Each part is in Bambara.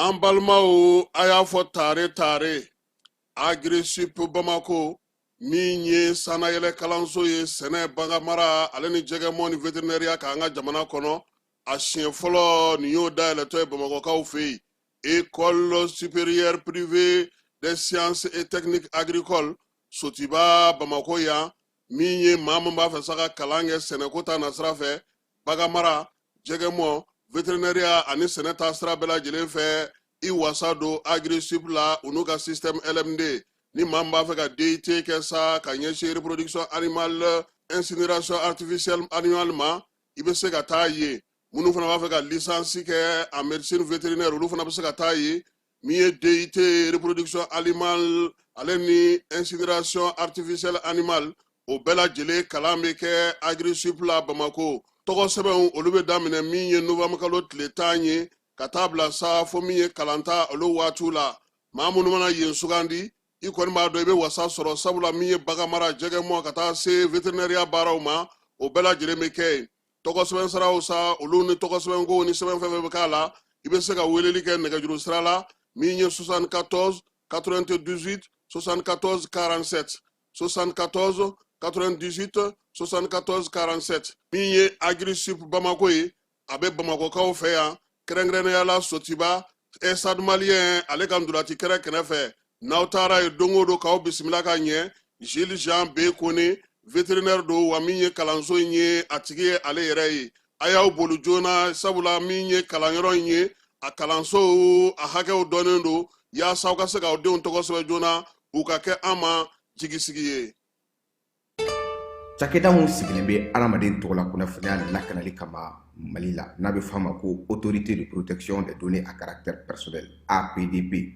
An balimaw, a y'a fɔ tare tare, Agrisip Bamako min ye sannayɛlɛ kalanso ye sɛnɛ, baganmara ale ni jɛgɛmɔ ni veterinɛriya kan an ka jamana kɔnɔ, a siɲɛ fɔlɔ nin y'o dayɛlɛtɔ ye Bamakɔkaw fɛ yen. École supérieure privée des sciences et techniques agricoles, Sotiba, Bamakɔ yan, min ye maa min b'a fɛ sa ka kalan kɛ sɛnɛko ta nasira fɛ, baganmara, jɛgɛmɔ, veterinɛriya ani sɛnɛ ta sira bɛɛ lajɛlen fɛ, i wasa don Agrisip la, u n'u ka système LMD. Ni maa min b'a fɛ ka DUT kɛ sa ka ɲɛsin reproduction animale, incinération artificielle animale ma, i bɛ se ka taa yen. Minnu fana b'a fɛ ka licence kɛ en médecine vétérinaire, olu fana bɛ se ka taa yen. Min ye DUT reproduction animale ale ni incinération artificielle animale, o bɛɛ lajɛlen kalan bɛ kɛ Agrisip la Bamako. Tɔgɔ sɛbɛnw, olu bɛ daminɛ min ye novembre kalo tile 10 ye ka taa bila sa fo min ye kalanta olu waatiw la. Maa minnu mana yen sugandi, i kɔni b'a dɔn i bɛ wasa sɔrɔ, sabula min ye baganmara, jɛgɛmɔ ka taa se veterinɛriya baaraw ma, o bɛɛ lajɛlen bɛ kɛ yen. Tɔgɔ sɛbɛn siraw sa, olu ni tɔgɔ sɛbɛnkow ni sɛbɛn fɛn fɛn bɛ k'a la, i bɛ se ka weleli kɛ nɛgɛjuru sira la min ye 74 98 74 47, 74 98 74 47. Min ye Agrisip Bamako ye, a bɛ Bamakɔkaw fɛ yan, kɛrɛnkɛrɛnnenya la Sotiba, Stade Malien ale ka ntolaci kɛrɛ kɛrɛfɛ. N'aw taara yen don o don, k'aw bisimila ka ɲɛ. Gilles Jean B Kone, vétérinaire don, wa min ye kalanso in ye, a tigi ye ale yɛrɛ ye. A y'aw boli joona, sabula min ye kalanyɔrɔ in ye, a kalansow a hakɛw dɔnnen don, yaasa aw ka se k'aw denw tɔgɔ sɛbɛn joona, u ka kɛ an ma jigisigi ye. Cakɛda min sigilen bɛ adamaden tɔgɔla kunnafoniya lakanali kama Mali la, n'a bɛ f'a ma ko Autorité de protection des données à caractère personnel, APDP,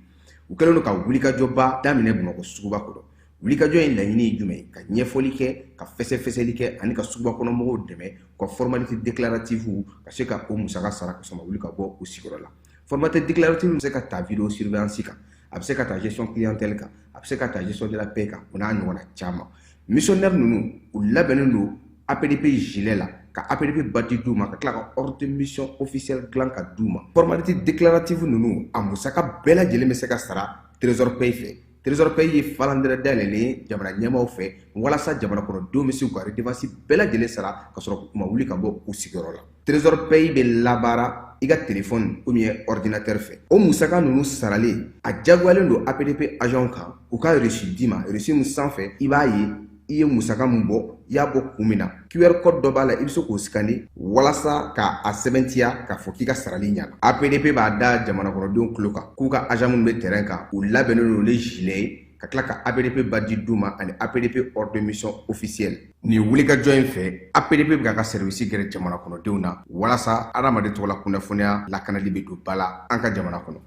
u kɛlen don ka wulikajɔba daminɛ Bamakɔ suguba kɔnɔ. Wulikajɔ in laɲini ye jumɛn ye? Ka ɲɛfɔli kɛ, ka fɛsɛfɛsɛli kɛ ani ka suguba kɔnɔ mɔgɔw dɛmɛ u ka formalité déclarative ka se ka o musaka sara ka sɔrɔ ma wuli ka bɔ u sigiyɔrɔ la. Formalité déclarative bɛ se ka ta vidéo surveillance kan, a bɛ se ka ta gestion clientèle kan, a bɛ se ka ta gestion de la paie kan, o n'a ɲɔgɔnna caman. Missionnaire ninnu, u labɛnnen don APDP gilet la, ka APDP badge d'u ma, ka tila ka ordre de mission officielle dilan ka d'u ma. Formalité déclarative ninnu, a musaka bɛɛ lajɛlen bɛ se ka sara Trésor Pay fɛ. Trésor Pay ye falandɛrɛ dayɛlɛlen ye jamana ɲɛmaaw fɛ walasa jamana kɔnɔdenw bɛ se k'u ka redevance bɛɛ lajɛlen sara ka sɔrɔ u ma wuli ka bɔ u sigiyɔrɔ la. Trésor Pay bɛ labaara i ka téléphone ou bien ordinateur fɛ. O musaka ninnu saralen, a diyagoyalen don APDP agent kan u ka reçu d'i ma. Reçu min sanfɛ, i b'a ye i ye musaka min bɔ, i y'a bɔ kun min na. QR code dɔ b'a la, i bɛ se k'o scanner walasa ka a sɛbɛntiya k'a fɔ k'i ka sarali ɲana. APDP b'a da jamana kɔnɔdenw tulo kan k'u ka agent minnu bɛ terrain kan, u labɛnnen don ni gilet ye, ka tila ka APDP badge d'u ma ani APDP ordre de mission officielle. Nin wulikajɔ in fɛ, APDP bɛ k'a ka service gɛrɛ jamana kɔnɔdenw na walasa adamaden tɔgɔla kunnafoniya lakanali bɛ don ba la an ka jamana kɔnɔ.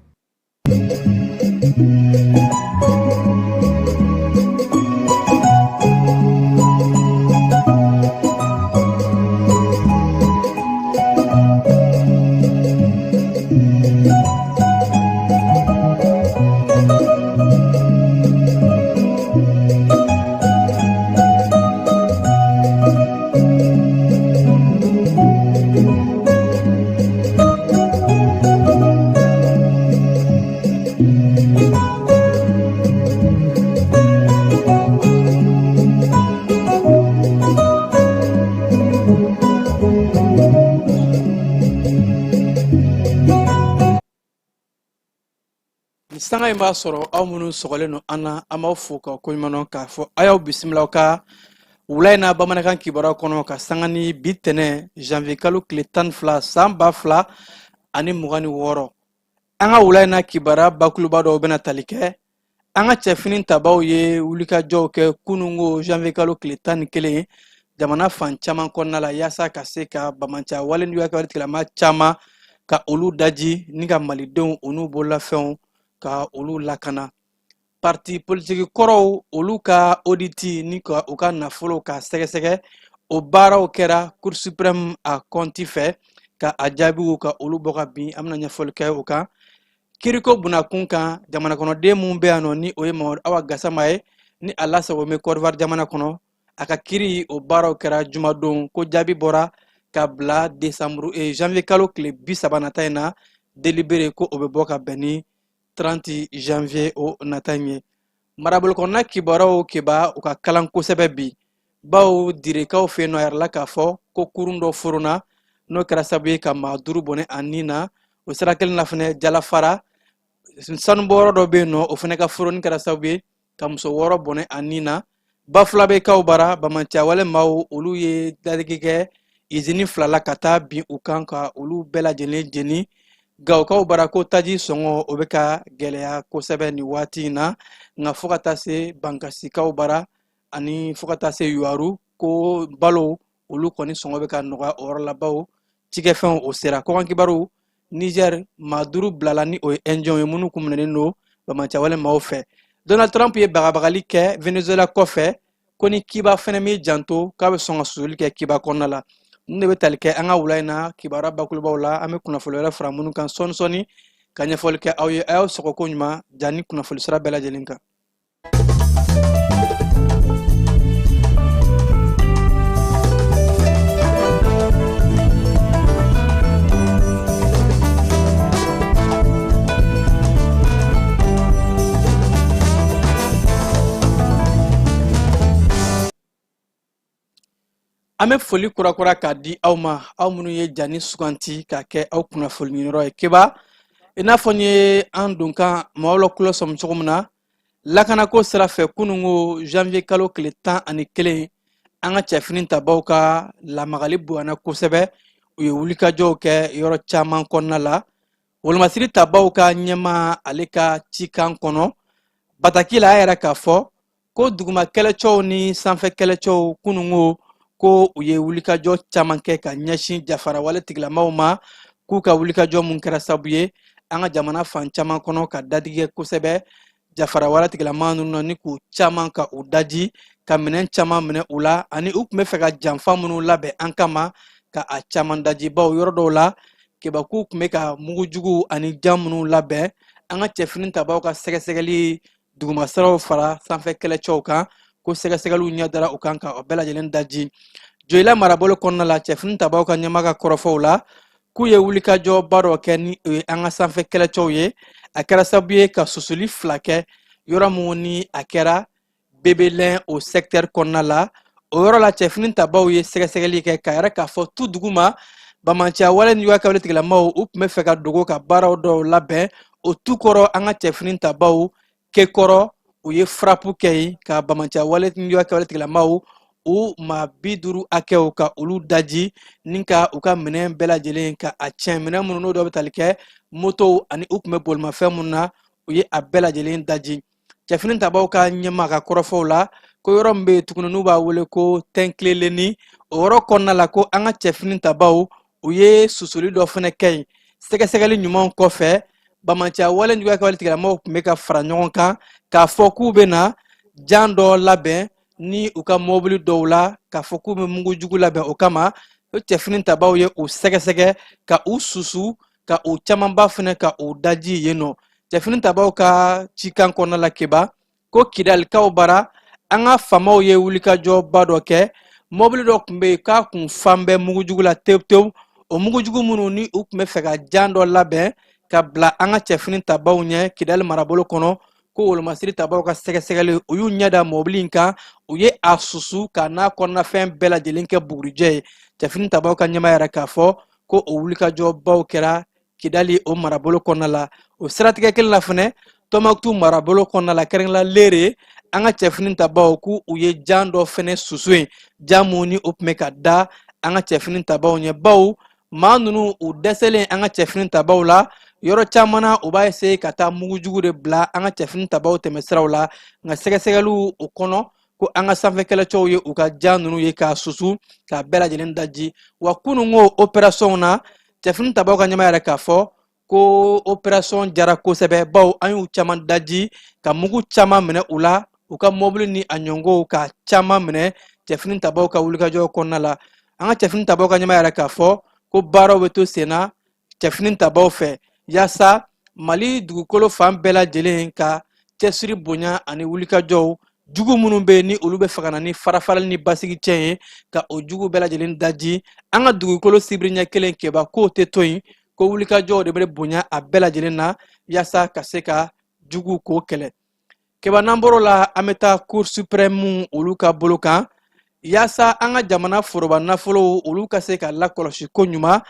Nin sanga in b'a sɔrɔ aw minnu sɔgɔlen don an na, an b'aw fo ka koɲuman dɔn k'a fɔ a y'aw bisimila aw ka wula in na bamanankan kibaruya kɔnɔ, ka sanga ni bi tɛnɛ janvier kalo tile 12 san 2026. An ka wula in na kibaruya bakuruba dɔw bɛna tali kɛ an ka cɛfini tabaw ye wulikajɔw kɛ kunungo janvier kalo tile 11 jamana fan caman kɔnɔna la, yaasa ka se ka banbaanciya wale juguya kɛwale tigilama caman ka olu daji ni ka malidenw u n'u bololafɛnw ka olu lakana. Parti politiki kɔrɔw, olu ka audit ni ka u ka nafolo ka sɛgɛsɛgɛ, o baaraw kɛra Cour suprême a kɔnti fɛ, ka a jaabiw ka olu bɔ ka bin. An bɛna ɲɛfɔli kɛ o kan. Kiriko bunakun kan, jamana kɔnɔden mun bɛ yan nɔ, ni o ye Mamadu Awa Gasama ye, ni a lasago bɛ Côte d'Ivoire jamana kɔnɔ, a ka kiri o baaraw kɛra jumadon, ko jaabi bɔra ka bila desanburu janvier kalo tile 30 nata in na. délibéré ko o bɛ bɔ ka bɛn ni 30 janvier o nata in ye. Marabolo kɔnɔna kibaruyaw Keba, u ka kalan kosɛbɛ bi, bawo Direkaw fɛ yen nɔ, a yirala k'a fɔ ko kurun dɔ forona, n'o kɛra sababu ye ka maa 5 bɔnɛ a ni na. O sira kelen na fɛnɛ, Jalafara sanubɔyɔrɔ dɔ bɛ yen nɔ, o fɛnɛ ka foroni kɛra sababu ye ka muso 6 bɔnɛ a ni na. Bafulabekaw bara, bamanciyawale maaw olu ye dadigi kɛ izini 2 la ka taa bin u kan ka olu bɛɛ lajɛlen jeni. Gawokaw bara, ko taji sɔngɔ o bɛ ka gɛlɛya kosɛbɛ nin waati in na. Nka fo ka taa se Bankasikaw bara ani fo ka taa se Yuwaru, ko balo olu kɔni sɔngɔ bɛ ka nɔgɔya o yɔrɔ la, bawo cikɛfɛnw o sera. Kɔkan kibaru, Niger, maa 5 bilala ni o ye ɛnjɛnw ye minnu kun minɛnen don bamanciyawale maaw fɛ. Donald Trump ye bagabagali kɛ Venezuela kɔfɛ ko ni Kiba fɛnɛ m'i janto, k'a bɛ sɔn ka susuli kɛ Kiba kɔnɔna la. Ninnu de bɛ tali kɛ an ka wula in na kibaruya bakurubaw la. An bɛ kunnafoni wɛrɛ fara minnu kan sɔɔni sɔɔni ka ɲɛfɔli kɛ aw ye. A y'aw sɔgɔ ko ɲuman ja ni kunnafoni sira bɛɛ lajɛlen kan. An bɛ foli kurakura k'a di aw ma, aw minnu ye Jani suganti k'a kɛ aw kunnafoni ɲiniyɔrɔ ye. Keba, i n'a fɔ n ye an donkan maaw la kulo sɔmi cogo min na, lakanako sira fɛ, kununko janvier kalo tile 11, an ka cɛfini tabaw ka lamagali bonyana kosɛbɛ. U ye wulikajɔw kɛ yɔrɔ caman kɔnɔna la. Wolomasiri tabaw ka ɲɛmaa, ale ka cikan kɔnɔ bataki la, a y'a yira k'a fɔ ko duguma kɛlɛcɛw ni sanfɛ kɛlɛcɛw kununko ko u ye wulikajɔ caman kɛ ka ɲɛsin jafarawale tigilamaw ma, k'u ka wulikajɔ mun kɛra sabu ye an ka jamana fan caman kɔnɔ ka dadigi kɛ kosɛbɛ jafarawale tigilama ninnu na, ni k'u caman ka u daji, ka minɛn caman minɛ u la, ani u tun bɛ fɛ ka janfa minnu labɛn an kama ka a caman daji, bawo yɔrɔ dɔw la Keba, k'u tun bɛ ka mugujuguw ani jan minnu labɛn, an ka cɛfini tabaw ka sɛgɛsɛgɛli dugumasiraw fara sanfɛ kɛlɛcɛw kan, ko sɛgɛsɛgɛliw ɲɛ dara u kan ka o bɛɛ lajɛlen daji. Joyila marabolo kɔnɔna la, cɛfini tabaw ka ɲɛmaa ka kɔrɔfɔw la, k'u ye wulikajɔba dɔ kɛ ni o ye an ka sanfɛ kɛlɛcɛw ye. A kɛra sababu ye ka susuli 2 kɛ yɔrɔ mun ni a kɛra Bebelɛn o secteur kɔnɔna la. O yɔrɔ la, cɛfini tabaw ye sɛgɛsɛgɛli kɛ k'a yira k'a fɔ tu duguma, bamanciya wale ni juguya kɛwale tigilamaw u tun bɛ fɛ ka dogo ka baaraw dɔw labɛn o tu kɔrɔ. An ka cɛfini tabaw kekɔrɔ, u ye frappe kɛ yen ka bamanciya wale ni juguya kɛwale tigilamaw u maa 50 hakɛw ka olu daji, ni ka u ka minɛn bɛɛ lajɛlen ka a tiɲɛ. Minɛn minnu n'o dɔ bɛ tali kɛ motow ani u tun bɛ bolimafɛn minnu na, u ye a bɛɛ lajɛlen daji. Cɛfini tabaw ka ɲɛmaa ka kɔrɔfɔw la, ko yɔrɔ min bɛ yen tuguni n'u b'a wele ko Tɛnkilelenni, o yɔrɔ kɔnɔna la, ko an ka cɛfini tabaw u ye susuli dɔ fana kɛ yen. Sɛgɛsɛgɛli ɲumanw kɔfɛ, bamanciya wale juguya kɛwale tigilamɔgɔw tun bɛ ka fara ɲɔgɔn kan k'a fɔ k'u bɛ na jan dɔ labɛn ni u ka mɔbili dɔw la, k'a fɔ k'u bɛ mugujugu labɛn o kama. O cɛfini tabaw ye u sɛgɛsɛgɛ ka u susu, ka u camanba fana ka u daji yen nɔ. Cɛfini tabaw ka cikan kɔnɔna la, Keba, ko Kidalikaw bara, an ka faamaw ye wulikajɔba dɔ kɛ. Mɔbili dɔ tun bɛ yen k'a kun fan bɛɛ mugujugu la tewu tewu. O mugujugu minnu ni u tun bɛ fɛ ka jan dɔ labɛn ka bila an ka cɛfini tabaw ɲɛ Kidali marabolo kɔnɔ, ko wolomasiri tabaw ka sɛgɛsɛgɛli, u y'u ɲɛ da mɔbili in kan, u ye a susu ka n'a kɔnɔnafɛn bɛɛ lajɛlen kɛ bugurijɛ ye. Cɛfini tabaw ka ɲɛmaa yɛrɛ k'a fɔ ko o wulikajɔbaw kɛra Kidali o marabolo kɔnɔna la. O siratigɛ kelen na fɛnɛ, Tɔnbukutu marabolo kɔnɔna la, kɛrɛnkɛrɛnnenya Lere, an ka cɛfini tabaw k'u u ye jan dɔ fɛnɛ susu yen, jan mun ni o tun bɛ ka da an ka cɛfini tabaw ɲɛ, bawo maa ninnu u dɛsɛlen an ka cɛfini tabaw la yɔrɔ caman na, u b'a essayer ka taa mugujugu de bila an ka cɛfini tabaw tɛmɛsiraw la. Nka sɛgɛsɛgɛliw o kɔnɔ, ko an ka sanfɛ kɛlɛcɛw ye u ka jan ninnu ye k'a susu k'a bɛɛ lajɛlen daji. Wa kununko operasɔnw na, cɛfini tabaw ka ɲɛmaa yɛrɛ k'a fɔ ko operasɔn jara kosɛbɛ, bawo an y'u caman daji ka mugu caman minɛ u la, u ka mɔbili ni a ɲɔngow ka caman minɛ cɛfini tabaw ka wulikajɔ kɔnɔna la. An ka cɛfini tabaw ka ɲɛmaa yɛrɛ k'a fɔ ko baaraw bɛ to sen na cɛfini tabaw fɛ yaasa Mali dugukolo fan bɛɛ lajɛlen ka cɛsiri bonya ani wulikajɔw jugu minnu bɛ yen ni olu bɛ fɛ ka na ni farafarali ni basigi tiɲɛ ye, ka o jugu bɛɛ lajɛlen daji. An ka dugukolo sibiri ɲɛ kelen, Keba, k'o tɛ to yen. Ko wulikajɔw de bɛ bonya a bɛɛ lajɛlen na yaasa ka se ka jugu k'o kɛlɛ. Keba, n'an bɔr'o la, an bɛ taa Cour suprême olu ka bolo kan, yaasa an ka jamana foroba nafolow olu ka se ka lakɔlɔsi ko ɲuman.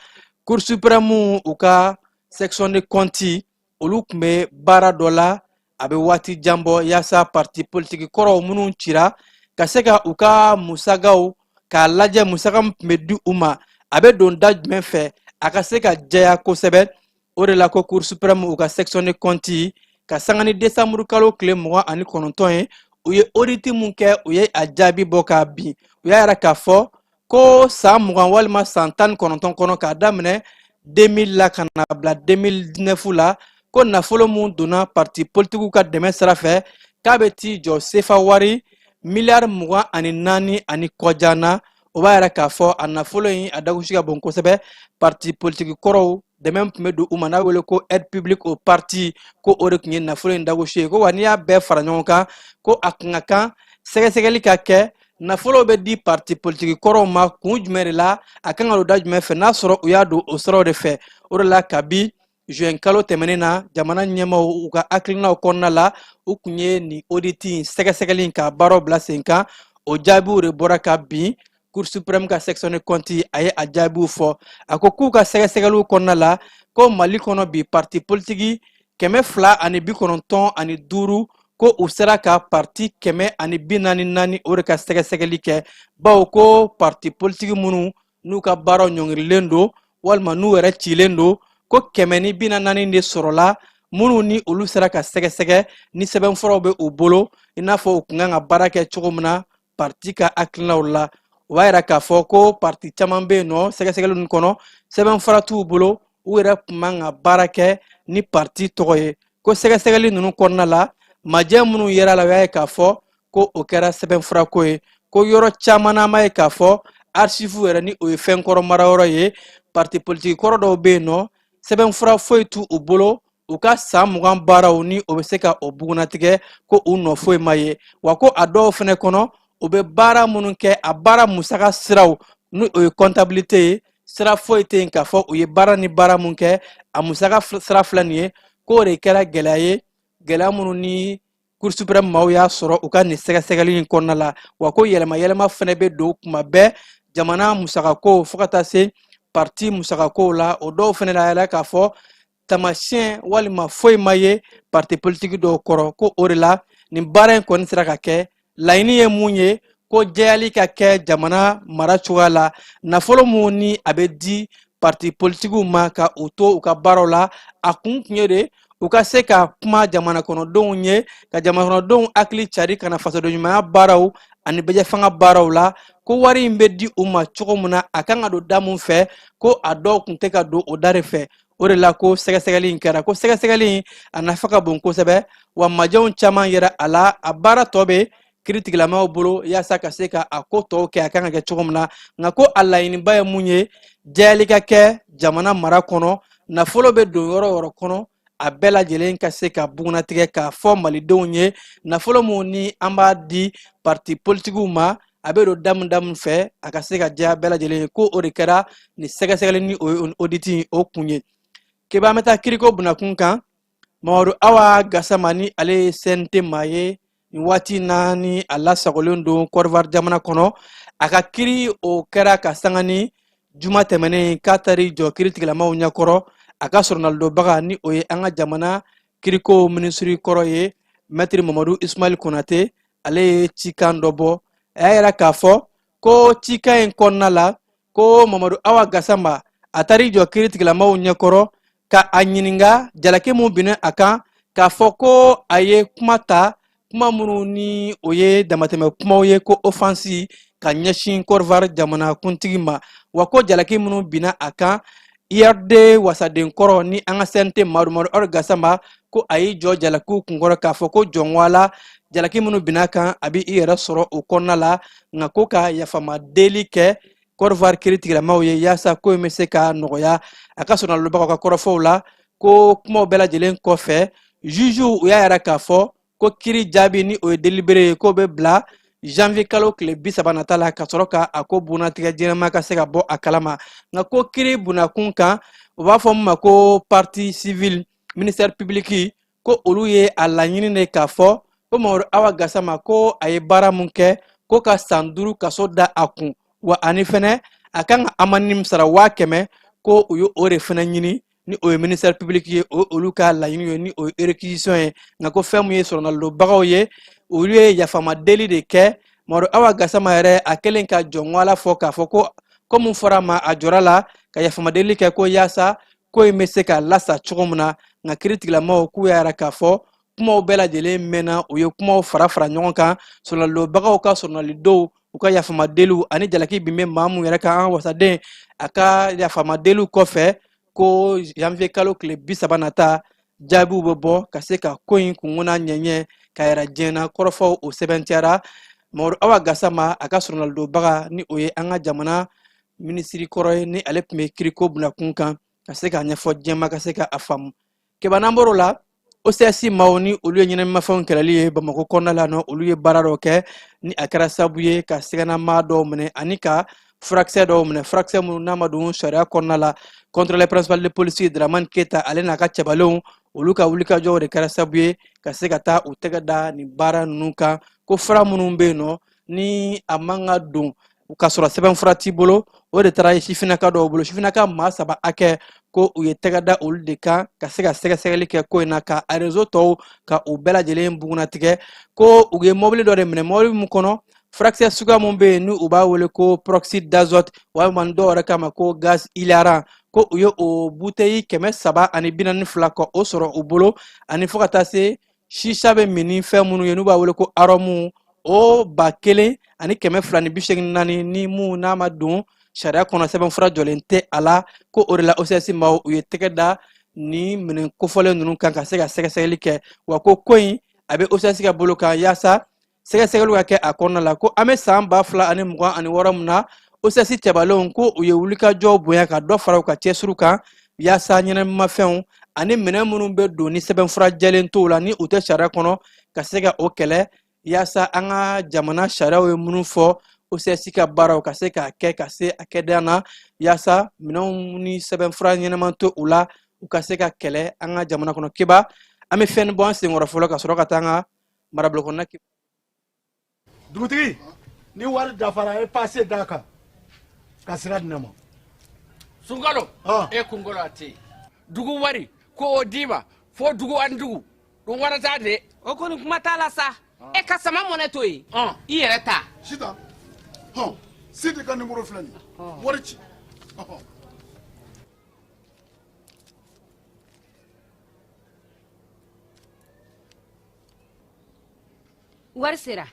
Cour suprême u ka section de compte olu tun bɛ baara dɔ la a bɛ waati jan bɔ, yaasa parti politiki kɔrɔw minnu cira ka se ka u ka musakaw k'a lajɛ, musaka min tun bɛ di u ma, a bɛ don da jumɛn fɛ, a ka se ka jɛya kosɛbɛ. O de la ko Cour suprême u ka section de compte, ka sanga ni desanburu kalo tile 29 ye, u ye audit mun kɛ, u ye a jaabi bɔ k'a bin. U y'a yira k'a fɔ ko san 20 walima san 19 kɔnɔ, k'a daminɛ 2000 la ka na bila 2019 la, ko nafolo mun donna parti politikiw ka dɛmɛ sira fɛ, k'a bɛ t'i jɔ sefa wari miliyari 24 ani kɔjan na. O b'a yira k'a fɔ a nafolo in a dagosi ka bon kosɛbɛ. Parti politiki kɔrɔw dɛmɛ tun bɛ don u ma, n'a wele ko aide publique au parti, ko o de tun ye nafolo in dagosi ye. Ko wa n'i y'a bɛɛ fara ɲɔgɔn kan, ko a kun ka kan sɛgɛsɛgɛli ka kɛ, nafolo bɛ di parti politiki kɔrɔw ma kun jumɛn de la, a kan ka don da jumɛn fɛ, n'a sɔrɔ u y'a don o siraw de fɛ. O de la, kabi juin kalo tɛmɛnen na, jamana ɲɛmaaw u ka hakilinaw kɔnɔna la, u kun ye nin audit in sɛgɛsɛgɛli in ka baaraw bila sen kan. O jaabiw de bɔra ka bin. Cour suprême ka section de compte a ye a jaabiw fɔ. A ko k'u ka sɛgɛsɛgɛliw kɔnɔna la, ko Mali kɔnɔ bi, parti politiki 295, ko u sera ka parti 144 o de ka sɛgɛsɛgɛli kɛ, bawo ko parti politiki minnu n'u ka baaraw ɲɔngirilen don walima n'u yɛrɛ cilen don, ko 140 de sɔrɔla minnu ni olu sera ka sɛgɛsɛgɛ ni sɛbɛnfuraw bɛ u bolo, i n'a fɔ u kun kan ka baara kɛ cogo min na parti ka hakilinaw la. O b'a yira k'a fɔ ko parti caman bɛ yen nɔ, sɛgɛsɛgɛli ninnu kɔnɔ, sɛbɛnfura t'u bolo, u yɛrɛ kun man ka baara kɛ ni parti tɔgɔ ye. Ko sɛgɛsɛgɛli ninnu kɔnɔna la, majɛ minnu yera la, o y'a ye k'a fɔ ko o kɛra sɛbɛnfurako ye. Ko yɔrɔ caman na, an b'a ye k'a fɔ archive yɛrɛ, ni o ye fɛn kɔrɔ marayɔrɔ ye, parti politiki kɔrɔ dɔw bɛ yen nɔ, sɛbɛnfura foyi t'u bolo, u ka san 20 baaraw ni o bɛ se ka o bugunnatigɛ, ko u nɔ foyi ma ye. Wa ko a dɔw fɛnɛ kɔnɔ, u bɛ baara minnu kɛ, a baara musaka siraw, ni o ye comptabilité ye, sira foyi tɛ yen k'a fɔ u ye baara ni baara mun kɛ, a musaka sira filɛ nin ye. K'o de kɛra gɛlɛya ye, gɛlɛya minnu ni Cour suprême maaw y'a sɔrɔ u ka nin sɛgɛsɛgɛli in kɔnɔna la. Wa ko yɛlɛma yɛlɛma fɛnɛ bɛ don kuma bɛɛ jamana musakako fo ka taa se parti musakakow la. O dɔw fɛnɛ la yɛrɛ, k'a fɔ tamasiyɛn walima foyi ma ye parti politiki dɔw kɔrɔ. Ko o de la nin baara in kɔni sera ka kɛ. Laɲini ye mun ye? Ko jɛyali ka kɛ jamana mara cogoya la, nafolo mun ni a bɛ di parti politikiw ma ka u to u ka baaraw la, a kun tun ye de u ka se ka kuma jamana kɔnɔdenw ye, ka jamana kɔnɔdenw hakili cari ka na fasodenɲumanya baaraw ani bɛjɛfanga baaraw la. Ko wari in bɛ di u ma cogo min na, a kan ka don da mun fɛ, ko a dɔw tun tɛ ka don o da de fɛ. O de la ko sɛgɛsɛgɛli in kɛra. Ko sɛgɛsɛgɛli in a nafa ka bon kosɛbɛ, wa majɛw caman yera a la. A baara tɔ bɛ kiritigilamaw bolo yaasa ka se ka a ko tɔw kɛ a kan ka kɛ cogo min na. Nka ko a laɲiniba ye mun ye? Jɛyali ka kɛ jamana mara kɔnɔ, nafolo bɛ don yɔrɔ o yɔrɔ kɔnɔ, a bɛɛ lajɛlen ka se ka bugunnatigɛ k'a fɔ malidenw ye, nafolo mun ni an b'a di parti politikiw ma, a bɛ don damu damu fɛ, a ka se ka diya bɛɛ lajɛlen ye. Ko o de kɛra nin sɛgɛsɛgɛli ni o ye audit in o kun ye. Keba, an bɛ taa kiriko bunakun kan. Mamadu Awa Gasama, ni ale ye CNT maa ye nin waati na, ni a lasagolen don Côte jamana kɔnɔ, a ka kiri o kɛra ka sanga ni juma tɛmɛnen k'a taar'i jɔ kiritigɛlamaw ɲɛkɔrɔ. A ka sɔrɔnalidonbaga, ni o ye an ka jamana kiriko minisiri kɔrɔ ye, Mɛtiri Mamadu Ismail Konate, ale ye cikan dɔ bɔ. A y'a yira k'a fɔ ko cikan in kɔnɔna la, ko Mamadu Awa Gasama a taar'i jɔ kiritigɛlamaw ɲɛkɔrɔ ka a ɲininka jalaki mun binna a kan, k'a fɔ ko a ye kuma ta, kuma minnu ni o ye damatɛmɛ kumaw ye, ko offense ka ɲɛsin Côte d'Ivoire jamana kuntigi ma. Wa ko jalaki minnu binna a kan, URD wasaden kɔrɔ ni an ka CNT Mamadu Awa Gasama, ko a y'i jɔ jalakiw kunkɔrɔ k'a fɔ ko jɔnwala jalaki minnu binna a kan, a bɛ i yɛrɛ sɔrɔ o kɔnɔna la, nka ko ka yafama deli kɛ Côte d'Ivoire kiritigɛlamaw ye yaasa ko in bɛ se ka nɔgɔya. A ka sɔrɔnalobagaw ka kɔrɔfɔw la, ko kumaw bɛɛ lajɛlen kɔfɛ, jugew u y'a yira k'a fɔ ko kiri jaabi, ni o ye délibéré ye, k'o bɛ bila janvier kalo tile 30 nata la, ka sɔrɔ ka a ko bunatigɛ jɛnɛma ka se ka bɔ a kalama. Nka ko kiri bunakun kan, U b'a fɔ min ma ko partie civile, ministère public, ko olu ye a laɲini de k'a fɔ ko Mamadu Awa Gasama ko a ye baara mun kɛ, ko ka san 5 kaso da a kun, wa ani fɛnɛ a kan ka amani min sara 100 000, ko u ye o de fɛnɛ ɲini ni o ye ministère public ye. O olu ka laɲini ye, ni o ye réquisition ye. Nka ko fɛn mun ye sɔrɔnalidonbagaw ye, olu ye yafama deli de kɛ. Mamadu Awa Gasama yɛrɛ, a kɛlen ka jɔn ala fɔ k'a fɔ ko ko mun fɔra a ma, a jɔra la ka yafama deli kɛ, ko yaasa ko in bɛ se ka lasa cogo min na. Nka kiritigilamaw k'u y'a yira k'a fɔ kumaw bɛɛ lajɛlen mɛnna, u ye kumaw fara fara ɲɔgɔn kan, sɔrɔnalidonbagaw ka sɔrɔnalidonw, u ka yafamadeliw ani jalaki bin bɛ maa mun yɛrɛ kan, an wasaden a ka yafamadeliw kɔfɛ, ko janvier kalo tile 30 nata, jaabiw bɛ bɔ ka se ka ko in kunko n'a ɲɛɲɛ ka yɛrɛ diɲɛ na. Kɔrɔfɔw o sɛbɛntiyara. Mamadu Awa Gasama, a ka sɔrɔnalidonbaga, ni o ye an ka jamana minisiri kɔrɔ ye, ni ale tun bɛ kiriko bila kun kan ka se k'a ɲɛfɔ diɲɛma ka se ka a faamu. Keba, n'an bɔr'o la, OCS maaw, ni olu ye ɲɛnamimafɛnw kɛlɛli ye Bamakɔ kɔnɔna la nɔ, olu ye baara dɔw kɛ ni a kɛra sababu ye ka sɛgɛnnamaa dɔw minɛ ani ka furakisɛ dɔw minɛ, furakisɛ minnu n'a ma don sariya kɔnɔna la. Contrôleur principal de police Dramane Keta, ale n'a ka cɛbalenw, olu ka wulikajɔw de kɛra sababu ye ka se ka taa u tɛgɛ da nin baara ninnu kan, ko fura minnu bɛ yen nɔ ni a man ka don ka sɔrɔ sɛbɛnfura t'i bolo, o de taara ye sifinnaka dɔw bolo. Sifinnaka maa 3 hakɛ, ko u ye tɛgɛ da olu de kan ka se ka sɛgɛsɛgɛli kɛ ko in na, ka a réseau tɔw ka u bɛɛ lajɛlen bugunnatigɛ. Ko u ye mɔbili dɔ de minɛ, mɔbili min kɔnɔ furakisɛ suguya mun bɛ yen ni u b'a wele ko peroxyde d'azote, walima ni dɔw yɛrɛ k'a ma ko gaz hilarant, ko u ye o bouteille 342 ka o sɔrɔ u bolo, ani fo ka taa se sisa bɛ min ni fɛn minnu ye n'u b'a wele ko arôme, o 1284, ni mun n'a ma don sariya kɔnɔ, sɛbɛnfura jɔlen tɛ a la. Ko o de la OCS maaw, u ye tɛgɛ da ni minɛn kofɔlen ninnu kan ka se ka sɛgɛsɛgɛli kɛ. Wa ko ko in a bɛ OCS ka bolo kan yaasa sɛgɛsɛgɛliw ka kɛ a kɔnɔna la. Ko an bɛ san 2026 min na, OCS cɛbalenw, ko u ye wulikajɔw bonya ka dɔ fara u ka cɛsiriw kan yaasa ɲɛnamimafɛnw ani minɛn minnu bɛ don ni sɛbɛnfura jɛlen t'o la, ni u tɛ sariya kɔnɔ, ka se ka o kɛlɛ, yaasa an ka jamana sariyaw ye minnu fɔ, OCS ka baaraw ka se k'a kɛ ka se a kɛdan na, yaasa minɛnw ni sɛbɛnfura ɲɛnama to u la, u ka se ka kɛlɛ an ka jamana kɔnɔ. Keba, an bɛ fɛn bɔ an senkɔrɔ fɔlɔ ka sɔrɔ ka taa an ka marabolo kɔnɔna. Dugutigi, ni wari dafara, e passe d'a kan ka sira di ne ma. Sunkalo, e kunkolo a tɛ yen. Dugu wari ko o d'i ma fo dugu ani dugu ɗum warata de. O kɔni, kuma t'a la sa. E ka sama mɔnɛ to yen, i yɛrɛ ta. Sitan, hɔn, Sidi ka nimoro filɛ nin ye, wari ci. Ɔhɔn. Wari sera.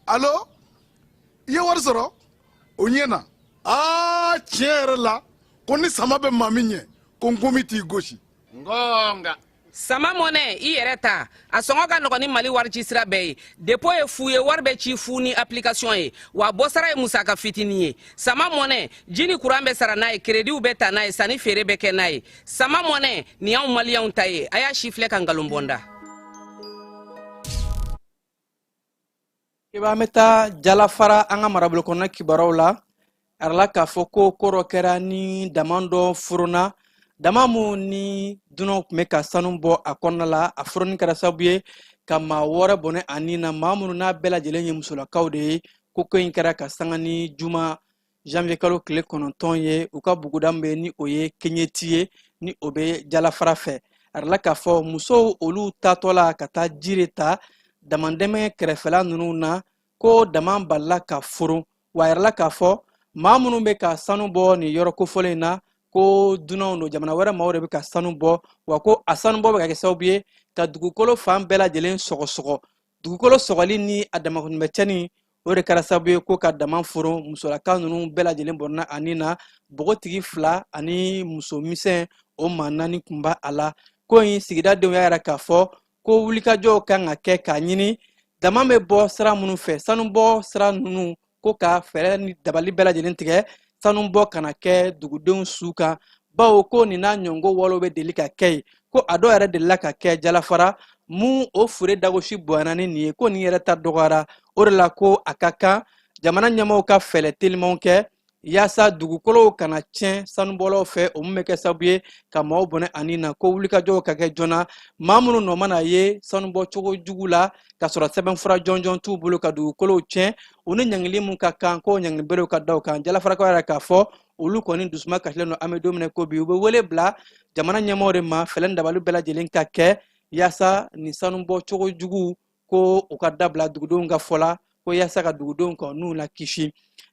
Alo, i ye wari sɔrɔ, o ɲɛna. Aa, tiɲɛ yɛrɛ la, ko ni sama bɛ maa min ɲɛ, ko nkomi t'i gosi. Ngonga. Sama mɔnɛ, i yɛrɛ ta, a sɔngɔ ka nɔgɔn ni Mali wari ci sira bɛɛ ye. Dépôt ye fu ye, wari bɛ ci fu ni application ye, wa bɔsara ye musaka fitinin ye. Sama mɔnɛ, ji ni kuran bɛ sara n'a ye, créditw bɛ ta n'a ye, sanni feere bɛ kɛ n'a ye. Sama mɔnɛ nin y'anw maliyɛnw ta ye. A y'a si filɛ ka nkalon bɔ n da. I b'an bɛ taa Jalafara, an ka marabolo kɔnɔna kibaruyaw la. A yirala k'a fɔ ko ko dɔ kɛra ni dama dɔ forona, dama mun ni dunanw tun bɛ ka sanu bɔ a kɔnɔna la. A foroni kɛra sababu ye ka maa 6 bɔnɛ a ni na, maa minnu n'a bɛɛ lajɛlen ye musolakaw de ye. Ko ko in kɛra ka sanga ni juma janvier kalo tile 9 ye, u ka buguda min bɛ ni o ye Keɲeti ye, ni o bɛ Jalafara fɛ. A yirala k'a fɔ musow, olu taatɔ la ka taa jiri ta damandɛmɛ kɛrɛfɛla ninnu na, ko dama balila ka foron. Wa a yirala k'a fɔ maa minnu bɛ ka sanu bɔ nin yɔrɔ kofɔlen in na, ko dunanw don, jamana wɛrɛ maaw de bɛ ka sanu bɔ. Wa ko a sanu bɔ bɛ ka kɛ sababu ye ka dugukolo fan bɛɛ lajɛlen sɔgɔsɔgɔ. Dugukolo sɔgɔli ni a damakɛnɛcɛni, o de kɛra sababu ye ko ka dama foron. Musolaka ninnu bɛɛ lajɛlen bɔnna a ni na, npogotigi 2 ani muso misɛn, o maa 4 tun b'a a la. Ko in sigida denw y'a yira k'a fɔ ko wulikajɔw kan ka kɛ k'a ɲini dama bɛ bɔ sira minnu fɛ, sanubɔ sira ninnu, ko ka fɛɛrɛ ni dabali bɛɛ lajɛlen tigɛ sanubɔ kana kɛ dugudenw su kan, bawo ko nin n'a ɲɔngo walew bɛ deli ka kɛ yen. Ko a dɔw yɛrɛ delila ka kɛ Jalafara mun, o fure dagosi bonyana ni nin ye, ko nin yɛrɛ ta dɔgɔyara. O de la ko a ka kan Jamana ɲɛmaaw ka fɛɛrɛ telimanw kɛ yaasa dugukolow kana tiɲɛ sanubɔlaw fɛ, o min bɛ kɛ sababu ye ka maaw bɔnɛ a ni na. Ko wulikajɔw ka kɛ joona, maa minnu nɔ mana ye sanubɔcogo jugu la ka sɔrɔ sɛbɛnfura jɔnjɔn t'u bolo ka dugukolow tiɲɛ, u ni ɲangili min ka kan, k'o ɲangili berew ka da u kan. Jalafarakaw yɛrɛ k'a fɔ olu kɔni dusuma kasilen don. An bɛ don min na ko bi, u bɛ wele bila jamana ɲɛmaaw de ma, fɛɛrɛ ni dabali bɛɛ lajɛlen ka kɛ yaasa nin sanubɔcogo jugu ko u ka dabila, dugudenw ka fɔ la, ko yaasa ka dugudenw ka n'u la kisi.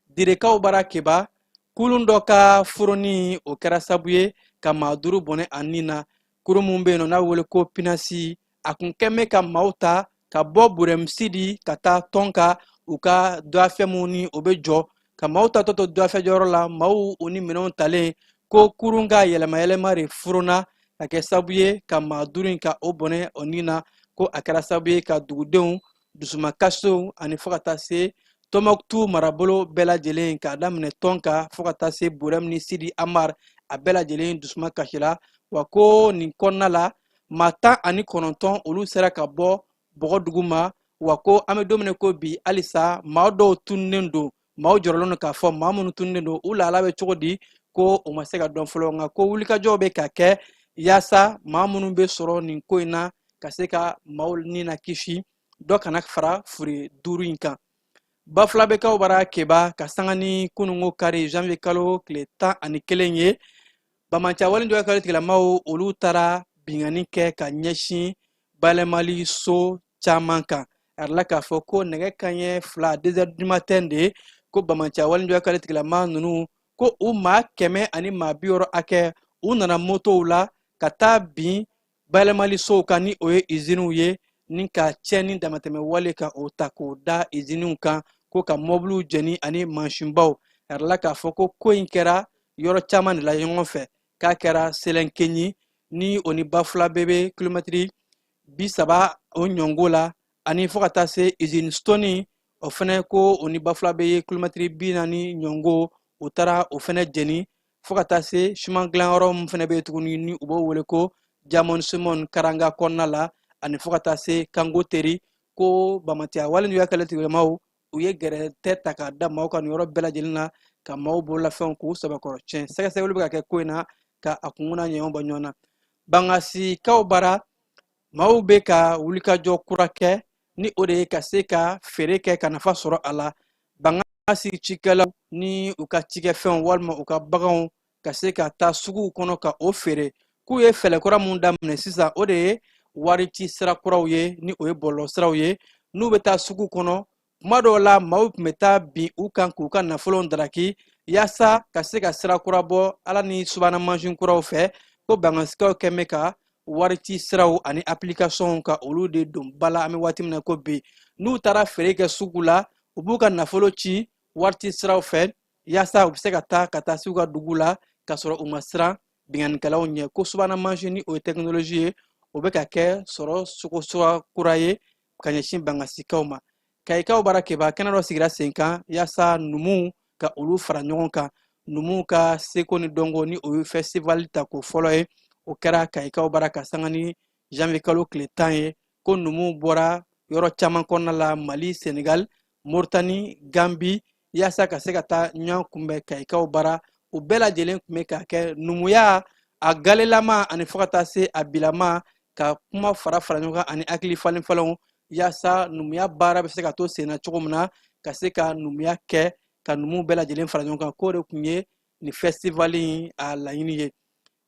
Direkaw bara Keba, kulun dɔ ka foroni, o kɛra sabu ye ka maa 5 bɔnɛ a ni na. Kurun mun bɛ yen nɔ n'a wele ko pinasi, a kun kɛn bɛ ka maaw ta ka bɔ Burɛm Sidi ka taa Tɔnka u ka dɔafɛ mun ni o bɛ jɔ, ka maaw ta tɔ to dɔafɛ jɔyɔrɔ la. Maaw u ni minɛnw talen, ko kurun ka yɛlɛmayɛlɛma de forona ka kɛ sabu ye ka maa 5 in ka o bɔnɛ o ni na. Ko a kɛra sababu ye ka dugudenw dusumakasiw ani fo ka taa se Tɔnbɔkutu marabolo bɛɛ lajɛlen, k'a daminɛ Tɔnka fo ka taa se Burɛm ni Sidi Amar, a bɛɛ lajɛlen dusuma kasira. Wa ko nin kɔnɔna la, maa 19 olu sera ka bɔ bɔgɔ dugu ma. Wa ko an bɛ don min na ko bi, halisa maa dɔw tununnen don. Maaw jɔrɔlen don k'a fɔ maa minnu tununnen don, u lahala bɛ cogo di, ko o ma se ka dɔn fɔlɔ. Nka ko wulikajɔw bɛ ka kɛ yaasa maa minnu bɛ sɔrɔ nin ko in na ka se ka maaw ni na kisi, dɔ kana fara fure 5 in kan. Bafulabɛkaw bara Keba, ka sanga ni kununko kari janvier kalo tile 11 ye, banbaanci wale juguya kɛlɛ tigilamaw olu taara binkanni kɛ ka ɲɛsin bayɛlɛmali so caman kan. A yirala k'a fɔ ko nɛgɛ kanɲɛ 2, 2 heures du matin de, ko banbaanci wale juguya kɛlɛ tigilama ninnu, ko u maa 100 ani maa 60 hakɛ, u nana motow la ka taa bin bayɛlɛmali sow kan, ni o ye iziniw ye, ni ka tiɲɛni damatɛmɛ wale ka o ta k'o da iziniw kan, ko ka mɔbiliw jɛni ani mansinbaw. A yirala k'a fɔ ko ko in kɛra yɔrɔ caman de la ɲɔgɔn fɛ, k'a kɛra Sɛlɛnkeɲi ni o ni Bafulabɛ bɛ kilomɛtiri 30 o ɲɔngo la, ani fo ka taa se izini Stoni, o fɛnɛ ko o ni Bafulabɛ ye kilomɛtiri 40 ɲɔngo, u taara o fɛnɛ jɛni, fo ka taa se siman dilanyɔrɔ min fɛnɛ bɛ yen tuguni ni u b'o wele ko Diamond Simon Karanga kɔnɔna la, ani fo ka taa se Kango Teri. Ko banbaanci wale juguya kɛlɛ tigilamaw u ye gɛrɛtɛ ta k'a da maaw kan nin yɔrɔ bɛɛ lajɛlen na, ka maaw bololafɛnw k'u sɛbɛkɔrɔ tiɲɛ. Sɛgɛsɛgɛli bɛ ka kɛ ko in na ka a kunkun n'a ɲɛɲɛ bɔ ɲɔgɔn na. Bangasikaw bara, maaw bɛ ka wulikajɔ kura kɛ, ni o de ye ka se ka feere kɛ ka nafa sɔrɔ a la. Bangasi cikɛlaw ni u ka cikɛfɛnw walima u ka baganw ka se ka taa suguw kɔnɔ ka o feere, k'u ye fɛɛrɛ kura mun daminɛ sisan, o de ye wari ci sira kuraw ye, ni o ye bɔlɔlɔ siraw ye. N'u bɛ taa sugu kɔnɔ, kuma dɔw la maaw tun bɛ taa bin u kan k'u ka nafolow daraki. Yaasa ka se ka sira kura bɔ ala ni subahana mansin kuraw fɛ, ko bangasikaw kɛn bɛ ka wari ci siraw ani applicationw ka olu de don ba la. An bɛ waati min na ko bi, n'u taara feere kɛ sugu la, u b'u ka nafolo ci wari ci siraw fɛ yaasa u bɛ se ka taa ka taa se u ka dugu la k'a sɔrɔ u ma siran binkannikɛlaw ɲɛ. Ko subahana mansin, ni o ye tɛkinolozi ye, o bɛ ka kɛ sɔrɔ sugu sura kura ye ka ɲɛsin bangasikaw ma. Kayikaw bara Keba, kɛnɛ dɔ sigira sen kan yaasa numuw ka olu fara ɲɔgɔn kan, numuw ka seko ni dɔnko, ni o ye festival ta ko fɔlɔ ye. O kɛra Kayikaw bara ka sanga ni janvier kalo tile 10 ye. Ko numuw bɔra yɔrɔ caman kɔnɔna la, Mali, Senegal, Moritani, Gambi, yaasa ka se ka taa ɲɔgɔn kunbɛn Kayikaw bara. U bɛɛ lajɛlen tun bɛ ka kɛ numuya a galelama ani fo ka taa se a bilama, ka kuma fara fara ɲɔgɔn kan ani hakili falen falenw, yaasa numuya baara bɛ se ka to sen na cogo min na, ka se ka numuya kɛ ka numuw bɛɛ lajɛlen fara ɲɔgɔn kan. K'o de tun ye nin festival in a laɲini ye.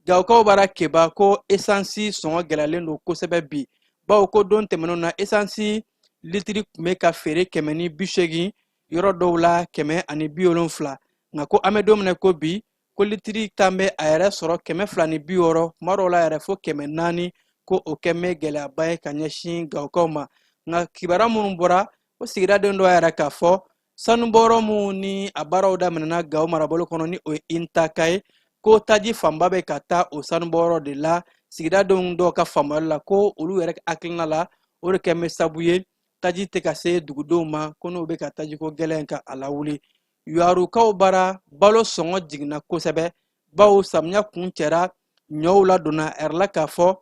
Gawokaw bara Keba, ko esansi sɔngɔ gɛlɛyalen don kosɛbɛ bi, bawo ko don tɛmɛnenw na, esansi litiri tun bɛ ka feere 180, yɔrɔ dɔw la 170, nka ko an bɛ don min na ko bi, ko litiri tan bɛ a yɛrɛ sɔrɔ 260, kuma dɔw la yɛrɛ fo 400. Ko o kɛn bɛ gɛlɛyaba ye ka ɲɛsin Gawokaw ma. Nka kibaruya minnu bɔra, o sigidaden dɔ yɛrɛ k'a fɔ sanubɔyɔrɔ minnu ni a baaraw daminɛna Gawo marabolo kɔnɔ, ni o ye Intaka ye, ko taji fanba bɛ ka taa o sanubɔyɔrɔ de la. Sigidadenw dɔw ka faamuyali la, ko olu yɛrɛ hakilina la, o de kɛn bɛ sabu ye taji tɛ ka se dugudenw ma, ko n'o bɛ ka tajiko gɛlɛn ka a lawuli. Yarukaw bara, balo sɔngɔ jiginna kosɛbɛ, bawo samiya kuncɛra, ɲɔw ladonna. A yirala k'a fɔ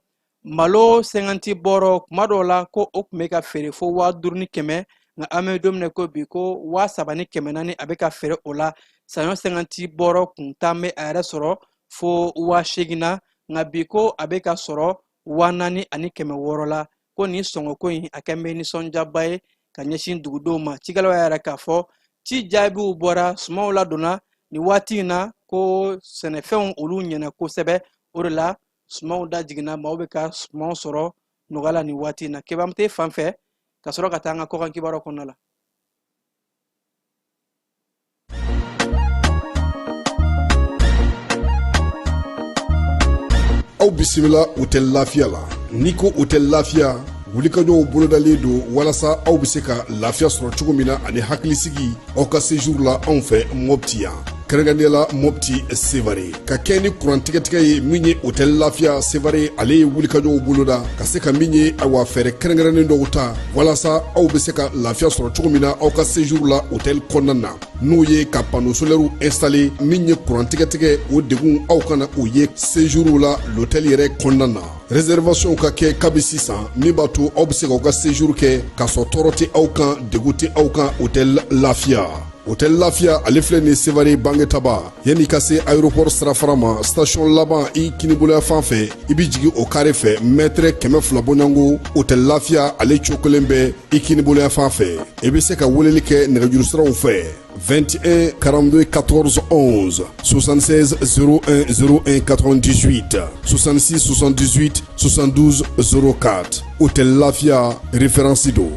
malo 50 bɔrɔ, kuma dɔw la ko o tun bɛ ka feere fo 5100. Nka an bɛ don min na ko bi, ko 3400 a bɛ ka feere o la. Saɲɔ 50 bɔrɔ kun tan bɛ a yɛrɛ sɔrɔ fo 8000 na, nka bi ko a bɛ ka sɔrɔ 4600 la. Ko nin sɔngɔko in a kɛn bɛ nisɔndiyaba ye ka ɲɛsin dugudenw ma. Cikɛlaw y'a yira k'a fɔ ci jaabiw bɔra, sumanw ladonna nin waati in na, ko sɛnɛfɛnw olu ɲɛna kosɛbɛ. O de la sumanw da jiginna, maaw bɛ ka sumanw sɔrɔ nɔgɔya la nin waati in na. Keba, an bɛ t'e fan fɛ ka sɔrɔ ka taa an ka kɔkan kibaruyaw kɔnɔna la. Aw bisimila Hôtel Lafiya la. N'i ko Hôtel Lafiya, wulikajɔw bolodalen don walasa aw bɛ se ka lafiya sɔrɔ cogo min na ani hakilisigi aw ka séjour la anw fɛ Mɔpti yan, kɛrɛnkɛrɛnnenya la Mɔpti Sevare. Ka kɛ ni kuran tigɛtigɛ ye min ye, Hôtel Lafiya Sevare ale ye wulikajɔw boloda ka se ka min ye, awa, fɛɛrɛ kɛrɛnkɛrɛnnen dɔw ta walasa aw bɛ se ka lafiya sɔrɔ cogo min na aw ka séjour la hôtel kɔnɔna na, n'o ye ka panneau solaire installer. Min ye kuran tigɛtigɛ, o degun aw kana o ye séjour la l'hôtel yɛrɛ kɔnɔna na. Réservation ka kɛ kabi sisan, min b'a to aw bɛ se k'aw ka séjour kɛ k'a sɔrɔ tɔɔrɔ tɛ aw kan, degun tɛ aw kan. Hôtel Lafiya, Hôtel Lafiya ale filɛ nin Sevare Bangetaba, yanni ka se aéroport sirafara ma, station laban i kiniboloya fan fɛ, i bɛ jigin o carré fɛ, mètre 200 bɔɲɔgɔnko, Hôtel Lafiya ale cokolen bɛ i kiniboloya fan fɛ. I bɛ se ka weleli kɛ nɛgɛjuru siraw fɛ: 21 42 14 11, 76 01 01 98, 66 78 72 04. Hôtel Lafia, référence do.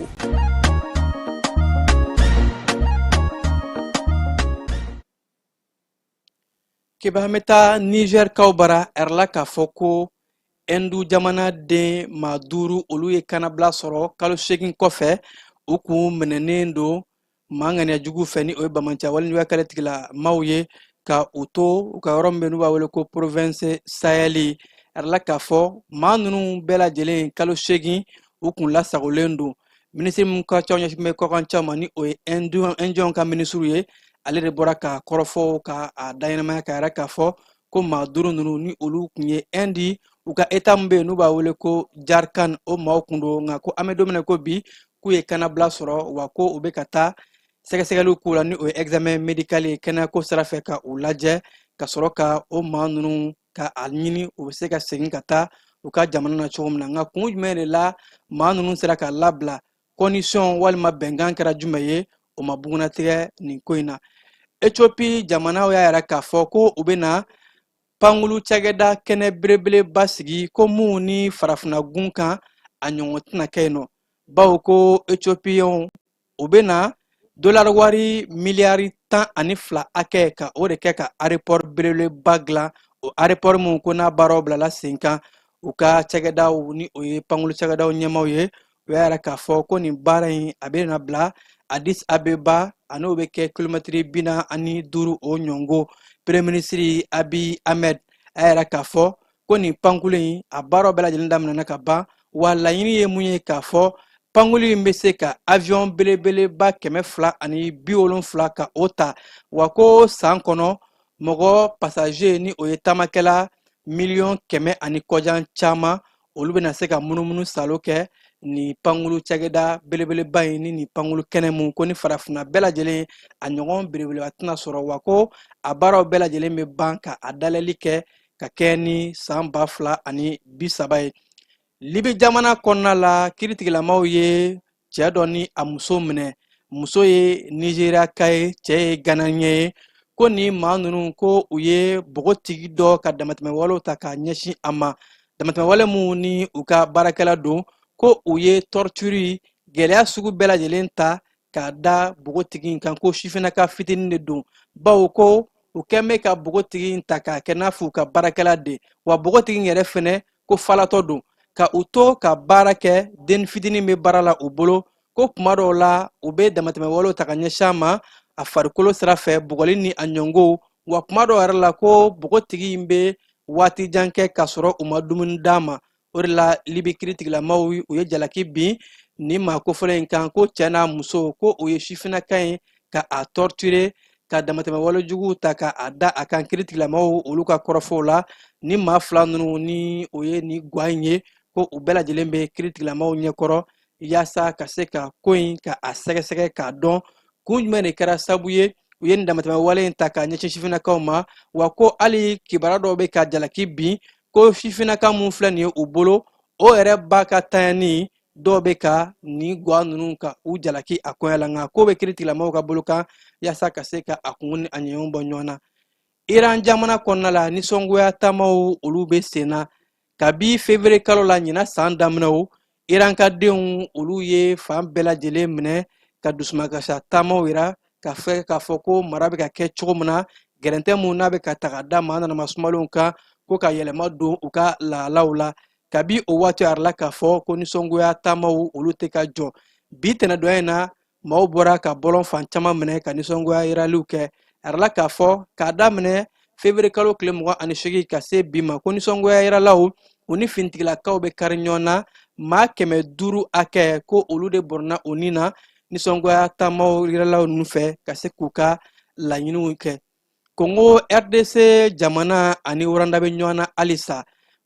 Keba, an bɛ taa Nizɛrikaw bara ɛrɛ la k'a fɔ ko Ɛndu jamana den maa duuru olu ye kannabila sɔrɔ kalo 8 kɔfɛ. U kun minɛnen don maa ŋaniya jugu fɛ, ni o ye banbaanciya wale juguya kɛlɛ tigilamaw ye, ka u to u ka yɔrɔ min bɛ n'u b'a wele ko province Sahel. A yirala k'a fɔ maa ninnu bɛɛ lajɛlen kalo 8 u kun lasagolen don. Minisiri min ka caw ɲɛsin bɛ kɔkan caw ma, ni o ye Ɛndiyɛnw ka minisiriw ye, ale de bɔra ka kɔrɔfɔw ka a daɲɛnamaya ka yira k'a fɔ ko maa duuru ninnu ni olu kun ye Ɛndi u ka État min bɛ yen n'u b'a wele ko Jharkhand, o maaw kun don. Nka ko an bɛ don min na ko bi, k'u ye kannabila sɔrɔ, wa ko u bɛ ka taa sɛgɛsɛgɛliw k'u la, ni o ye examen médical ye kɛnɛyako sira fɛ, ka u lajɛ ka sɔrɔ ka o maa ninnu ka a ɲini u bɛ se ka segin ka taa u ka jamana na cogo min na. Nka kun jumɛn de la maa ninnu sera ka labila, condition walima bɛnkan kɛra jumɛn ye, o ma bugunnatigɛ nin ko in na. Ethiopie jamanaw y'a yira k'a fɔ ko u bɛna pankulu cakɛda kɛnɛ belebeleba sigi, ko mun ni farafinna gun kan a ɲɔgɔn tɛna kɛ yen nɔ, bawo ko Ethiopiyɛnw u bɛna dolari wari miliyari 12 hakɛ ka o de kɛ ka aéroport belebeleba dilan. O aéroport mun ko n'a baaraw bilala sen kan, u ka cakɛdaw ni o ye pankulu cakɛdaw ɲɛmaaw ye, u y'a yira k'a fɔ ko nin baara in a bɛna bila Addis Abeba, a n'o bɛ kɛ kilomɛtiri 45 o ɲɔngo. Premier ministre Abiy Ahmed a y'a yira k'a fɔ ko nin pankulu in a baaraw bɛɛ lajɛlen daminɛna ka ban, wa laɲini ye mun ye k'a fɔ pankulu in bɛ se ka avion belebeleba 270 ka o ta, wa ko san kɔnɔ mɔgɔ passager, ni o ye taamakɛla miliyɔn 100 ani kɔjan caman, olu bɛna se ka munumunu salo kɛ nin pankulu cakɛda belebeleba in ni nin pankulu kɛnɛ mun ko ni farafinna bɛɛ lajɛlen a ɲɔgɔn belebeleba tɛna sɔrɔ, wa ko a baaraw bɛɛ lajɛlen bɛ ban ka a dayɛlɛli kɛ ka kɛ ni san 2030 ye. Libi jamana kɔnɔna la, kiiritigilamaw ye cɛɛ dɔ ni a muso minɛ. Muso ye Nizeriyaka ye, cɛɛ ye Ganayɛn ye. Ko ni maa ninnu ko u ye bogotigi dɔ ka damatɛmɛwalew ta k'a ɲɛsin a ma, damatɛmɛwale minnu ni u ka baarakɛla don, ko u ye torture gɛlɛya sugu bɛɛ lajɛlen ta k'a da bogotigi in kan, ko sifinnaka fitinin de don, bawo ko u kɛn bɛ ka bogotigi in ta k'a kɛ n'a fɔ u ka baarakɛla de, wa bogotigi in yɛrɛ fɛnɛ ko falatɔ don, ka u to ka baara kɛ, den fitinin bɛ baara la u bolo, ko kuma dɔw la u bɛ damatɛmɛwalew ta ka ɲɛsin a ma a farikolo sira fɛ, bugɔli ni a ɲɔngow, wa kuma dɔw yɛrɛ la ko bogotigi in bɛ waati jan kɛ k'a sɔrɔ u ma dumuni d'a ma. O de la Libi kiritigilamaw u ye jalaki bin nin maa kofɔlen in kan, ko cɛ n'a muso ko u ye sifinnaka in ka a torturer, ka damatɛmɛwale juguw ta ka a da a kan. Kiritigilamaw olu ka kɔrɔfɔw la, ni maa fila ninnu ni o ye ni gwa in ye, ko u bɛɛ lajɛlen bɛ kiritigilamaw ɲɛkɔrɔ. yaasa ka se ka ko in ka a sɛgɛsɛgɛ k'a dɔn kun jumɛn de kɛra sabu ye u ye nin damatɛmɛ wale in ta k'a ɲɛsin sifinnakaw ma. Wa ko hali kibaruya dɔw bɛ ka jalaki bin ko sifinnaka mun filɛ nin ye u bolo, o yɛrɛ ba ka tanyani dɔw bɛ ka nin gwa ninnu ka u jalaki a koɲɛ la. Nka ko bɛ kiiritigɛlamɔgɔw ka bolo kan yaasa ka se ka a kun ni a ɲɛɲɛw bɔ ɲɔgɔn na. Iran jamana kɔnɔna la, nisɔngoya taamaw olu bɛ sen na kabi février kalo la ɲinan san daminɛw. Iran ka denw olu ye fan bɛɛ lajɛlen minɛ ka dusumakasa taamaw yira ka fɛ k'a fɔ ko mara bɛ ka kɛ cogo min na, gɛrɛntɛ mun n'a bɛ ka ta ka da maa nanama sumalenw kan, ko ka yɛlɛma don u ka lahalaw la. Kabi o waati, a yirala k'a fɔ ko nisɔngoya taamaw olu tɛ ka jɔ. Bi tɛnɛdonya in na, maaw bɔra ka bɔlɔn fan caman minɛ ka nisɔngoya yiraliw kɛ. A yirala k'a fɔ k'a daminɛ février kalo tile 28 ka se bi ma, ko nisɔngoya yiralaw u ni finitigilakaw bɛ kari ɲɔgɔn na, maa 500 hakɛ ko olu de bɔnɛna u ni na nisɔngoya taamaw yiralaw ninnu fɛ ka se k'u ka laɲiniw kɛ. Kongo RDC jamana ani Rwanda bɛ ɲɔgɔn na halisa,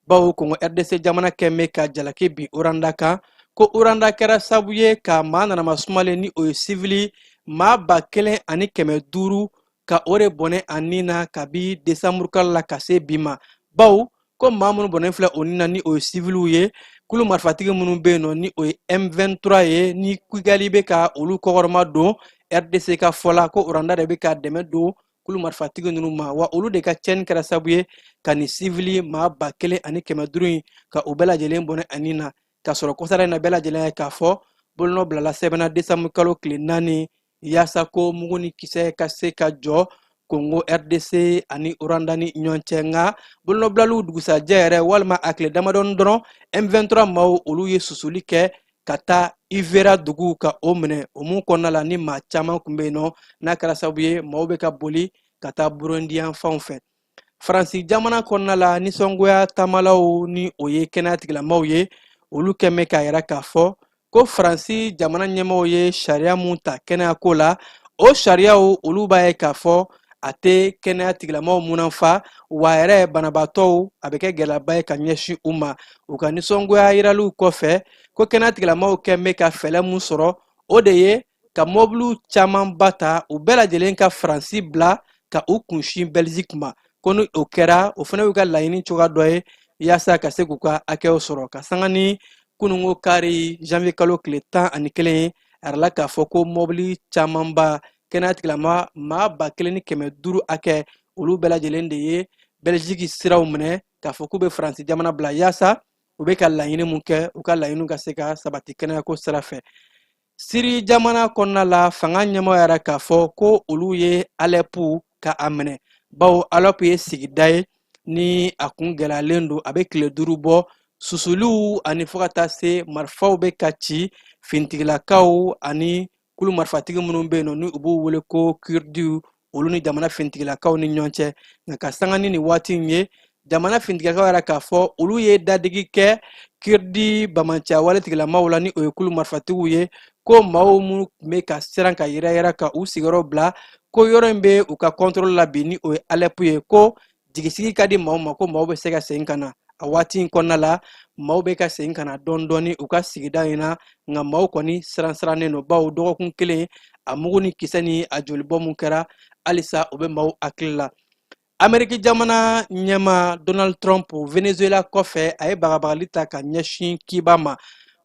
bawo Kongo RDC jamana kɛn bɛ ka jalaki bin Rwanda kan ko Rwanda kɛra sabu ye ka maa nanama sumalen, ni o ye sivili maa 1500, ka o de bɔnɛ a ni na kabi desanburu kalo la ka se bi ma, bawo ko maa minnu bɔnɛ filɛ o ni na, ni o ye siviliw ye, kulu marifatigi minnu bɛ yen nɔ, ni o ye M23 ye, ni Kigali bɛ ka olu kɔkɔrɔma don. RDC ka fɔ la, ko Rwanda de bɛ ka dɛmɛ don kulu marifatigi ninnu ma, wa olu de ka tiɲɛni kɛra sababu ye ka nin sivili maa 1500 in ka u bɛɛ lajɛlen bɔnɛ a ni na. K'a sɔrɔ kɔsara in na, bɛɛ lajɛlen ye k'a fɔ bolonɔ bilala sɛbɛn na desanburu kalo tile 4 yaasa ko mugu ni kisɛ ka se ka jɔ Kongo RDC ani Rwanda ni ɲɔgɔn cɛ. Nka bolonɔbilaliw dugusajɛ yɛrɛ walima a tile damadɔni dɔrɔn, M23 maaw olu ye susuli kɛ ka taa Uvira dugu ka o minɛ, o mun kɔnɔna la ni maa caman tun bɛ yen nɔ, n'a kɛra sababu ye maaw bɛ ka boli ka taa Burundi yan fanw fɛ. Faransi jamana kɔnɔna la, nisɔngoya taamalaw, ni o ye kɛnɛya tigilamaaw ye, olu kɛn bɛ k'a yira k'a fɔ ko Faransi jamana ɲɛmaaw ye sariya mun ta kɛnɛya ko la, o sariyaw olu b'a ye k'a fɔ a tɛ kɛnɛya tigilamaaw munanfa, wa yɛrɛ banabaatɔw a bɛ kɛ gɛlɛyaba ye ka ɲɛsin u ma. U ka nisɔngoya yiraliw kɔfɛ, ko kɛnɛya tigilamaaw kɛn bɛ ka fɛɛrɛ mun sɔrɔ, o de ye ka mɔbiliw camanba ta, u bɛɛ lajɛlen ka Faransi bila ka u kunsin Belgique ma, ko ni o kɛra, o fana y'u ka laɲini cogoya dɔ ye yaasa ka se k'u ka hakɛw sɔrɔ. Ka sanga ni kununko kari janvier kalo tile 11 ye, a yirala k'a fɔ ko mɔbili camanba, kɛnɛya tigilama maa 1500 hakɛ, olu bɛɛ lajɛlen de ye Belgique siraw minɛ k'a fɔ k'u bɛ Faransi jamana bila yaasa u bɛ ka laɲini mun kɛ, u ka laɲiniw ka se ka sabati kɛnɛyako sira fɛ. Siri jamana kɔnɔna la, fanga ɲɛmaaw y'a yira k'a fɔ ko olu ye Alɛpu ka a minɛ, bawo Alɛpu ye sigida ye ni a kun gɛlɛyalen don. A bɛ tile 5 bɔ, susuliw ani fo ka taa se marifaw bɛ ka ci finitigilakaw ani kulu marifatigi minnu bɛ yen nɔ, ni u b'u wele ko kurdiw, olu ni jamana finitigilakaw ni ɲɔgɔn cɛ. Nka ka sanga ni nin waati in ye, jamana finitigilakaw y'a yira k'a fɔ olu ye dadigi kɛ kurdi bamanciya wale tigilamaw la, ni o ye kulu marifatigiw ye, ko maaw minnu tun bɛ ka siran ka yɛrɛyɛrɛ ka u sigiyɔrɔ bila, ko yɔrɔ in bɛ u ka kɔntɔrɔli la bi, ni o ye Alɛpu ye, ko jigisigi ka di maaw ma, ko maaw bɛ se ka segin ka na. A waati in kɔnɔna la, maaw bɛ ka segin ka na dɔɔni dɔɔni u ka sigida in na, nka maaw kɔni siran-sirannen don, bawo dɔgɔkun kelen a mugu ni kisɛ ni a jolibɔ mun kɛra, halisa o bɛ maaw hakili la. Ameriki jamana ɲɛmaa Donald Trump, Venezuela kɔfɛ, a ye bagabagali ta ka ɲɛsin Kiba ma,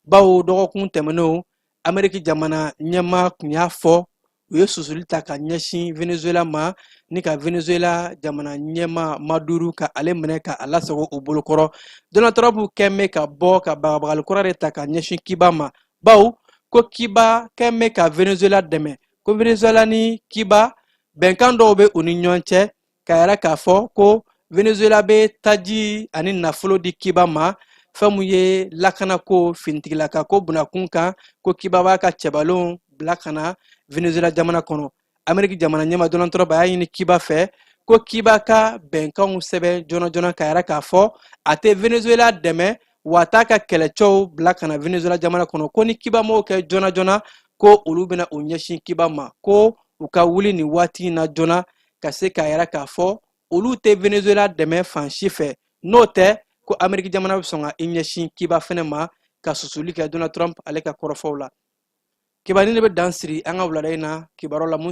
bawo dɔgɔkun tɛmɛnenw Ameriki jamana ɲɛmaa tun y'a fɔ u ye susuli ta ka ɲɛsin Venezuela ma, ni ka Venezuela jamana ɲɛmaa Maduro ka ale minɛ ka a lasago u bolokɔrɔ. Donald Trump kɛn bɛ ka bɔ ka bagabagali kura de ta ka ɲɛsin Kiba ma, bawo ko Kiba kɛn bɛ ka Venezuela dɛmɛ, ko Venezuela ni Kiba bɛnkan dɔw bɛ u ni ɲɔgɔn cɛ, k'a yira k'a fɔ ko Venezuela bɛ taji ani nafolo di Kiba ma, fɛn mun ye lakanako finitigilaka ko bunakun kan, ko Kiba b'a ka cɛbalenw bila ka na Venezuela jamana kɔnɔ. Ameriki jamana ɲɛmaa Donald Trump a y'a ɲini Kiba fɛ ko Kiba ka bɛnkanw sɛbɛn joona joona k'a yira k'a fɔ a tɛ Venezuela dɛmɛ, wa a t'a ka kɛlɛcɛw bila ka na Venezuela jamana kɔnɔ, ko ni Kiba m'o kɛ joona joona, ko olu bɛna u ɲɛsin Kiba ma, ko u ka wuli nin waati in na joona ka se k'a yira k'a fɔ olu tɛ Venezuela dɛmɛ fan si fɛ, n'o tɛ ko Ameriki jamana bɛ sɔn ka i ɲɛsin Kiba fɛnɛ ma. Ka susuli kɛ Donald Trump ale ka kɔrɔfɔw la. Kibaru de bɛ dan siri an ka wulada in na kibaru la.